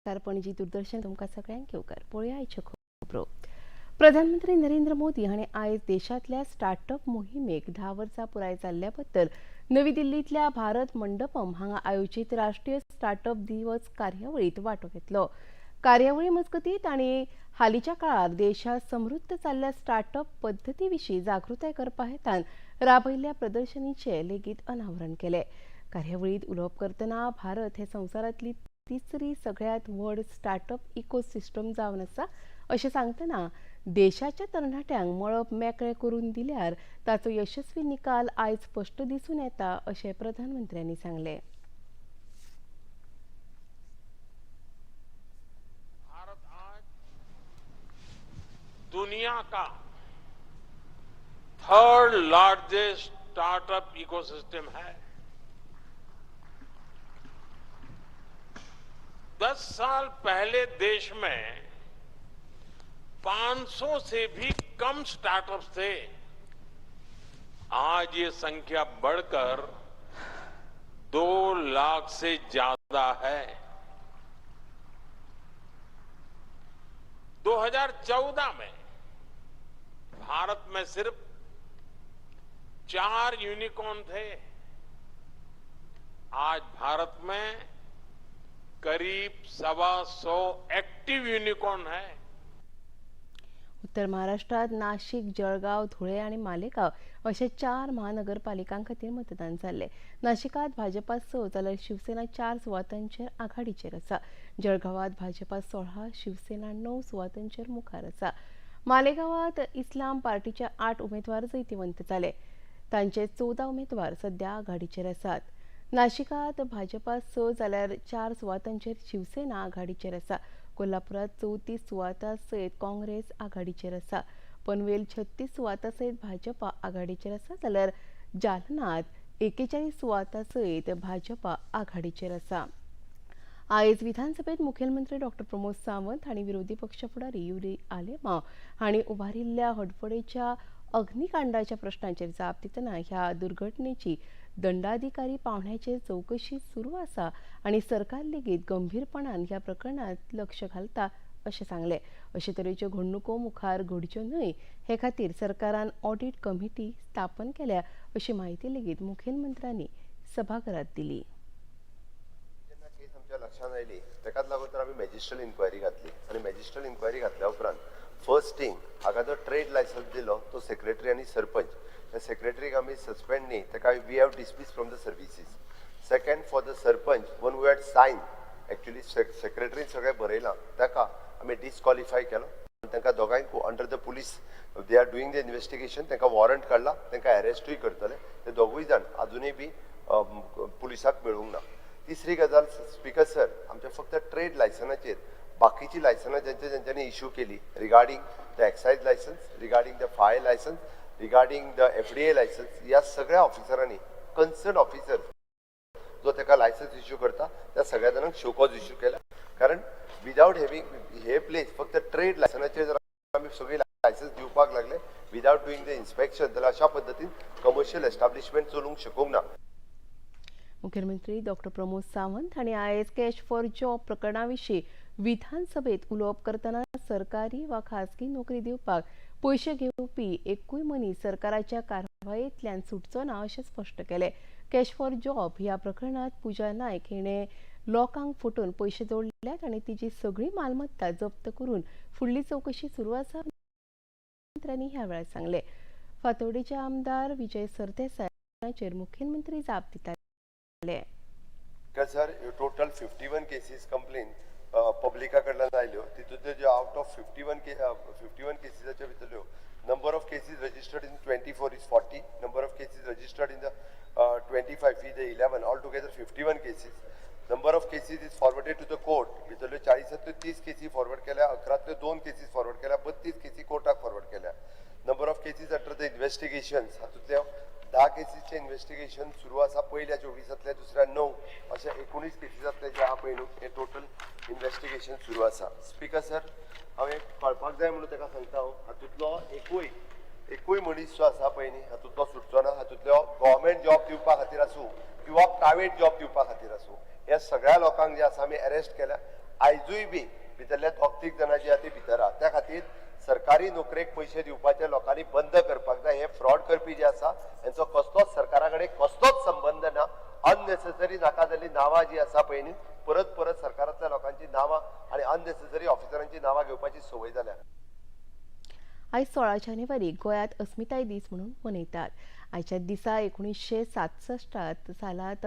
नमस्कार, पणजी दूरदर्शन तुमकां सगळ्यांक येवकार. पळोवया आयच्यो खबरो. प्रधानमंत्री नरेंद्र मोदी हांणी आयज देशांतल्या स्टार्टअप मोहिमेक 10 वर्सां पुराय जाल्ल्या बद्दल नवी दिल्लींतल्या भारत मंडपम हांगा आयोजीत राष्ट्रीय स्टार्टअप दिवस कार्यावळींत वांटो घेतलो. कार्यावळी मजगतीं तांणी हालींच्या काळार देशांत समृद्ध जाल्ल्या स्टार्टअप पद्दती विशीं जागृताय करपा हेतान राबयिल्ल्या प्रदर्शनीचें लेगीत अनावरण केलें. कार्यावळींत उलोवप करतना भारत हे संवसारांतली तिसरी सगळ्यांत व्हड स्टार्टअप इकोसिस्टम जावन आसा अशें सांगतना देशाच्या तरणाट्यांक मळब मेकळें करून दिल्यार ताचो यशस्वी निकाल आयज स्पश्ट दिसून येता अशें प्रधानमंत्र्यांनी सांगलें. भारत आज दुनिया का थर्ड लार्जेस्ट स्टार्टअप इकोसिस्टम है. 10 साल पहले देश में 500 से भी कम स्टार्टअप्स थे. आज ये संख्या बढ़कर 2 लाख से ज्यादा है. 2014 में भारत में सिर्फ 4 यूनिकॉर्न थे. आज भारत में करीब 125 एक्टिव यूनिकॉर्न है. उत्तर महाराष्ट्रात नाशिक, जळगाव, धुळे आनी मालेगांव अशे 4 महानगरपालिकां खातीर मतदान जाल्लें. नाशिकांत भाजपा 6 जाल्यार शिवसेना 4 सुवातांचेर आघाडीचेर आसा. जळगावांत भाजपा 16, शिवसेना 9 सुवातांचेर मुखार आसा. मालेगांवांत इस्लाम पार्टीचे 8 उमेदवार जैतिवंत जाले. तांचे 14 उमेदवार सध्या आघाडीचेर आसात. नाशिकांत भाजपा 6 जाल्यार 4 सुवातांचेर शिवसेना आघाडीचेर आसा. कोल्हापुरात 34 सुवातां सयत काँग्रेस आघाडीचेर आसा. पनवेल 36 सुवातां सयत भाजपा आघाडीचेर आसा जाल्यार जालनात 41 सुवातां सयत भाजपा आघाडीचेर आसा. आयज विधानसभेत मुखेलमंत्री डॉक्टर प्रमोद सावंत हांणी विरोधी पक्ष फुडारी युरी आलेमाव हांणी उबारिल्ल्या हडफडेच्या अग्निकांडाच्या प्रश्नाचेर जाप दितना ह्या दुर्घटनेची दंडाधिकारी पावण्याचेर चवकशी सुरू आसा आनी सरकार लेगीत गंभीरपणान ह्या प्रकरणांत लक्ष घालता अशें सांगलें. अशे तरेच्यो घडणुको मुखार घडच्यो न्हय हे खातीर सरकारान ऑडिट कमिटी स्थापन केल्या अशी म्हायती लेगीत मुखेलमंत्र्यांनी सभाघरात दिली. जेन्ना केस आमच्या लक्षांत आयली ताकाच लागून तर आमी मॅजिस्ट्रल इन्क्वायरी घातली आनी मॅजिस्ट्रल इन्क्वायरी घातल्या उपरांत फर्स्ट थिंग हाका जो ट्रेड लायसन्स दिलो तो सेक्रेटरी आनी सरपंच, त्या सेक्रेटरीक आमी सस्पेंड न्ही, ताका we have dismiss from the services. Second, for the sarpanch one who had sign, actually सेक्रेटरीन सगळें बरयलां, ताका आमी डिस्क्वॉलिफाय केलो. तांकां दोगांयकूय under the police they are doing the investigation. तांकां वॉरंट काडला, तांकां अरेस्टूय करतले. ते दोगूय जाण आजुनूय बी पुलिसाक मेळूंक ना. तिसरी गजाल स्पिकर सर, आमच्या फक्त ट्रेड लायसनाचेर बाकीची लायसनां ज्यांच्या ज्यांच्यांनी इश्यू केली regarding the excise licence, regarding the fire licence, regarding the FDA licence, ह्या सगळ्या ऑफिसरांनी, कन्सर्न ऑफिसर जो ताका लायसन्स इश्यू करता त्या सगळ्या जाणांक शोकॉज इश्यू केला. कारण विदावट हॅविंग हे प्लेस फक्त ट्रेड लायसनाचेर जर आमी सगळी लायसन्स दिवपाक लागले विदावट डुईंग the inspection जाल्यार अशा पद्दतीन कमर्शियल एस्टाब्लिशमेंट चलूंक शकूंक ना. मुखेलमंत्री डॉक्टर प्रमोद सावंत हांणी आयज कॅश फॉर जॉब प्रकरणा विशीं विधानसभेत उलोवप करतना सरकारी वा खासगी नोकरी दिवपाक पयशे घेवपी एकूय मनीस सरकाराच्या कारवायेंतल्यान सुटचो ना अशें स्पश्ट केलें. कॅश फॉर जॉब ह्या प्रकरणांत पुजा नायक हिणें लोकांक फटोवन पयशे जोडल्यात आनी तिची सगळी मालमत्ता जप्त करून फुडली चवकशी सुरू आसा मंत्र्यांनी ह्या वेळार सांगलें. फातोर्डेचे आमदार विजय सरदेसाय हांचेर मुखेलमंत्री जाप दिताले. Sir, total 51 cases complain पब्लिका कडल्यान आयल्यो. तितूंतल्यो ज्यो आवट ऑफ 51 केसीसाच्या भितरल्यो number of cases registered in 24 is 40, number of cases registered in the 25 is 11, all together 51 cases. Number of cases is forwarded to the court भितरल्यो 40तांतल्यो 30 केसी फॉरवर्ड केल्या, 11तांतल्यो 2 cases forward केल्या, 32 केसी कोर्टाक फॉरवर्ड केल्या. Number of cases under the investigations हातूंतल्यो 10 केसीसचें investigation सुरू आसा. पयल्या 24तांतल्या दुसऱ्या 9, अशा 19 केसीसांतले जे आहा पळय न्हू, हे टोटल इन्वेस्टिगेशन सुरू आसा. स्पिकर सर, हांव एक कळपाक जाय म्हणून ताका सांगता, हांव हातूंतलो एकूय मनीस जो आसा पळय न्ही, हातूंतलो सुटचो ना. हातूंतलो गव्हर्मेंट जॉब दिवपा खातीर आसूं किंवा प्रायवेट जॉब दिवपा खातीर आसूं, ह्या सगळ्या लोकांक जे आसा आमी अरेस्ट केल्या. आयजूय बी भितरल्या दोग तीग जाणां जी आहा ती भितर आहा. त्या खातीर सरकारी नोकरेक पयशे दिवपाचे लोकांनी बंद करपाक जाय. हे फ्रॉड करपी जे आसा हेंचो कसलोच सरकारा कडेन कसलोच संबंद ना. अननेसेसरी नाका जाल्ली नांवां जी आसा पळय न्ही, परत परत सरकारांतल्या लोकांची नांवां आनी अननेसेसरी ऑफिसरांची नांवां घेवपाची संवय जाल्या. आयज 16 जानेवारी गोंयांत अस्मिताय दीस म्हणून मनयतात. आयच्या दिसा 1967 सालांत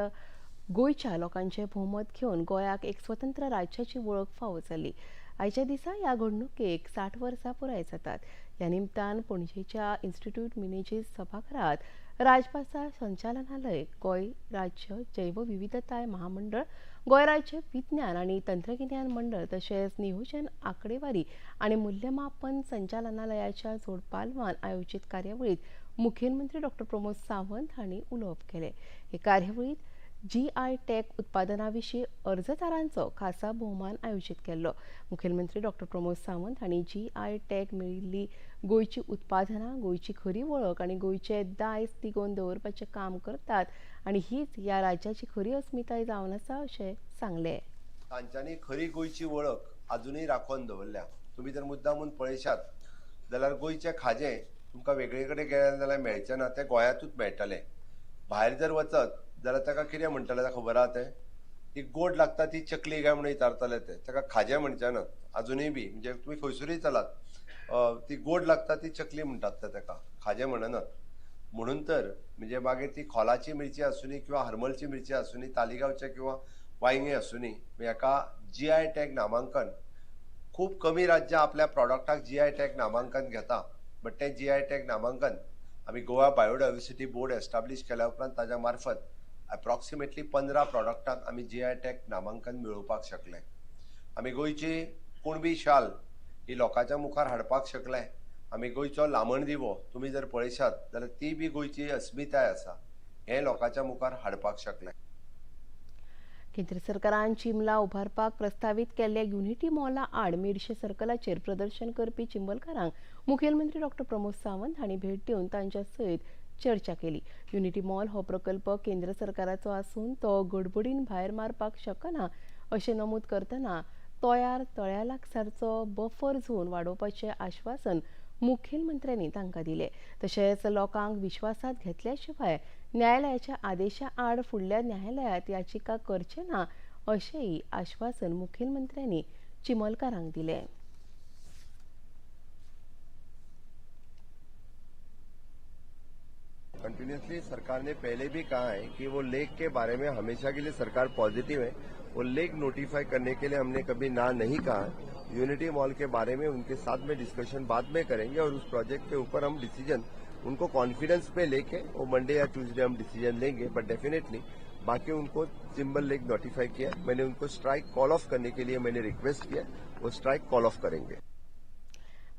गोंयच्या लोकांचें भोवमत घेवन गोंयाक एक स्वतंत्र राज्याची वळख फावो जाली. आयच्या दिसा ह्या घडणुकेक 60 वर्सां पुराय जातात. ह्या निमतान पणजेच्या इन्स्टिट्यूट मिनेजीस सभाघरांत राजभाशा संचालनालय, गोंय राज्य जैवविविधताय महामंडळ, गोंय राज्य विज्ञान आनी तंत्रगिन्यान मंडळ तशेंच नियोजन आंकडेवारी आनी मूल्यमापन संचालनालयाच्या जोडपालवान आयोजीत कार्यावळींत मुखेलमंत्री डॉ प्रमोद सावंत हांणी उलोवप केलें. हे कार्यावळींत GI tag उत्पादना विशीं अर्जदारांचो खासा भोवमान आयोजीत केल्लो. मुखेलमंत्री डॉ प्रमोद सावंत हांणी GI tag मेळिल्ली गोंयची उत्पादनां गोंयची खरी वळख आनी गोंयचे दायज तिगोवन दवरपाचें काम करतात आनी हीच ह्या राज्याची खरी अस्मिताय जावन आसा अशें सांगलें. तांच्यांनी खरी गोंयची वळख आजुनूय राखून दवरल्या. तुमी जर मुद्दामून पळयशात जाल्यार गोंयचें खाजें तुमकां वेगळे कडेन गेले जाल्यार मेळचें ना, तें गोंयांतूच मेळटलें. भायर जर वचत जाल्यार ताका कितें म्हणटले ताका खबर आहा, तें ती गोड लागता ती चकली काय म्हणून विचारतले, ते ताका खाजें म्हणचे ना आजुनूय बी. म्हणजे तुमी खंयसरूय चलात, ती गोड लागता ती चकली म्हणटात ते, ताका खाजें म्हणनात. म्हणून तर म्हणजे मागीर ती खोलाची मिरची आसूनी किंवा हरमलची मिरची आसूनी, तालिगांवचे किंवा वांयगें आसूनी, हाका GI tag नामांकन खूब कमी राज्यां आपल्या प्रॉडक्टाक GI tag नामांकन घेता. बट तें GI tag नामांकन आमी गोवा बायोडायवर्सिटी बोर्ड एस्टाब्लीश केल्या उपरांत ताज्या मार्फत अप्रॉक्सिमेटली 15 प्रॉडक्टांक आमी GI tag नामांकन मेळोवपाक शकले. आमी गोंयची कुणबी शाल ही लोकांच्या मुखार हाडपाक शकले. आमी गोंयचो लामण दिवो तुमी जर पळयशात जाल्यार ती बी गोंयची अस्मिताय आसा हें लोकांच्या मुखार हाडपाक शकले. केंद्र सरकारान चिंबला उबारपाक प्रस्तावीत केल्ल्या युनिटी मॉला आड मेरशे सर्कलाचेर प्रदर्शन करपी चिंबलकारांक मुखेलमंत्री डॉ प्रमोद सावंत हांणी भेट दिवन तांच्या सयत चर्चा केली. युनिटी मॉल हो प्रकल्प केंद्र सरकाराचो आसून तो गडबडीन भायर मारपाक शकना अशें नमूद करतना तोयार तळ्या लागसारचो बफर झोन वाडोवपाचें आश्वासन मुखेलमंत्र्यांनी तांकां दिलें. तशेंच लोकांक विश्वासांत घेतल्या शिवाय न्यायालयाच्या आदेशा आड फुडल्या न्यायालयांत याचिका करचे ना अशेंय आश्वासन मुखेलमंत्र्यांनी चिंबलकारांक दिलें. कंटिन्यूसली सरकार ने पहले भी कहा है कि वो लेक के बारे में हमेशा के लिए सरकार पॉजिटिव है. वो लेक नोटिफाई करने के लिए हमने कभी ना नहीं कहा. यूनिटी मॉल के बारे में उनके साथ में डिस्कशन बाद में करेंगे और उस प्रोजेक्ट के ऊपर हम डिसीजन उनको कॉन्फिडेंस में लेके वो मंडे या ट्यूसडे हम डिसीजन लेंगे. बट डेफिनेटली बाकी उनको चिंबल लेक नोटिफाई किया, मैंने उनको स्ट्राइक कॉल ऑफ करने के लिए मैंने रिक्वेस्ट किया, वो स्ट्राइक कॉल ऑफ करेंगे.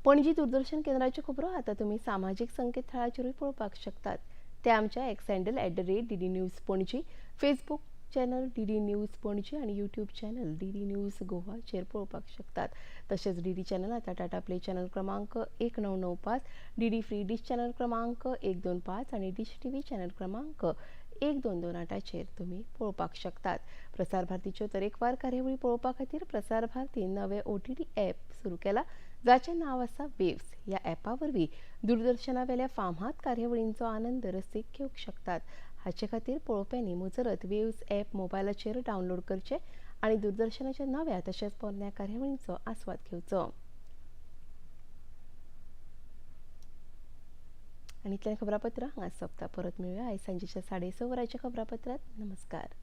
पणजी दूरदर्शन केंद्राच्यो खबरो आतां तुमी सामाजीक संकेतथळाचेरूय पळोवपाक शकतात. ते आमच्या X handle @DD News Panaji, Facebook channel DD News Panaji आनी यूट्यूब चॅनल DD news गोवाचेर पळोवपाक शकतात. तशेंच DD channel आतां टाटा प्ले चॅनल क्रमांक 1995, DD free dish channel क्रमांक 125 आनी डिश TV channel क्रमांक 1228चेर तुमी पळोवपाक शकतात. प्रसार भारतीच्यो तरेकवार कार्यावळी पळोवपा खातीर प्रसार भारतीन नवें OTT app सुरू केला जाचें नांव आसा वेव्स. ह्या ॲपा वरवीं दूरदर्शनावेल्या फामाद कार्यावळींचो आनंद रसीक घेवंक शकतात. हाचे खातीर पळोवप्यांनी मुजरत वेव्स ॲप मोबायलाचेर डावनलोड करचें आनी दूरदर्शनाच्या नव्या तशेंच पोरण्या कार्यावळींचो आस्वाद घेवचो. आनी इतल्यान खबरापत्र हांगा सोंपता. परत मेळुया आयज सांजेच्या 6:30 वरांच्या खबरापत्रांत. नमस्कार.